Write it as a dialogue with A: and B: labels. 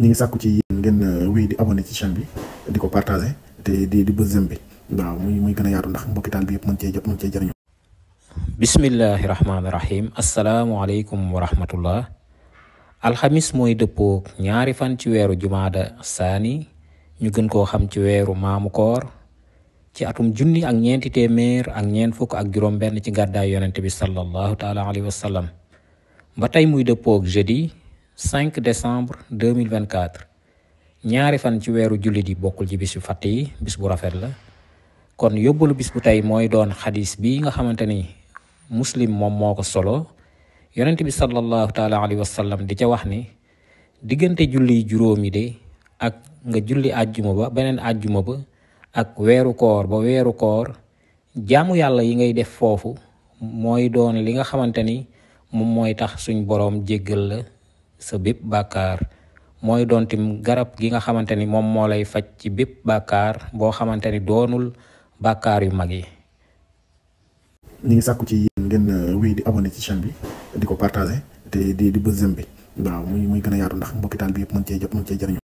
A: ñi ngi sàkku ci yéen ngeen wéy di abonné ci chaîne bi di ko partagé te di bës j'aime bi waaw muy gën a yaatu ndax mbokki taal bi yëpp mën cee jot mën cee jëriñu.
B: bismillahi rahmaani rahim asalaamualeykum wa rahmatullah. alxamis mooy dëppoog ñaari fan ci weeru jumaada saani ñu gën koo xam ci weeru maamu koor ci atum junni ak ñeenti téeméer ak ñeent fukk ak juróom benn ci gàddaay yonente bi sallallahu taala alayhi wa sallam ba tey muy dëppoog jeudi 5 décembre 2024 ñaari fan ci weeru jullit yi bokkul ci bis yu fàtt yi bis bu rafet la. kon yóbbalu bis bu tey mooy doon xadis bi nga xamante ni muslim moom moo ko solo yonent bi sallallahu taala alayhi wa sallam di ca wax ni diggante julli juróomi de ak nga julli àjjuma ba beneen àjjuma ba ak weeru koor ba weeru koor jaamu yàlla yi ngay def foofu mooy doon li nga xamante ni moom mooy tax suñ boroom jéggal la sa bépp bàkkaar mooy doon tim garab gi nga xamante ni moom moo lay faj ci bépp bàkkaar boo xamante ni doonul bàkkaar yu mag yi.
A: ñi ngi sàkku ci yéen ngeen wéy di abonné ci chaîne bi di ko partagé te di bës j'aime bi waaw muy gën a yaatu ndax mbokki taal bi yëpp mën cee jot mën cee jëriñu.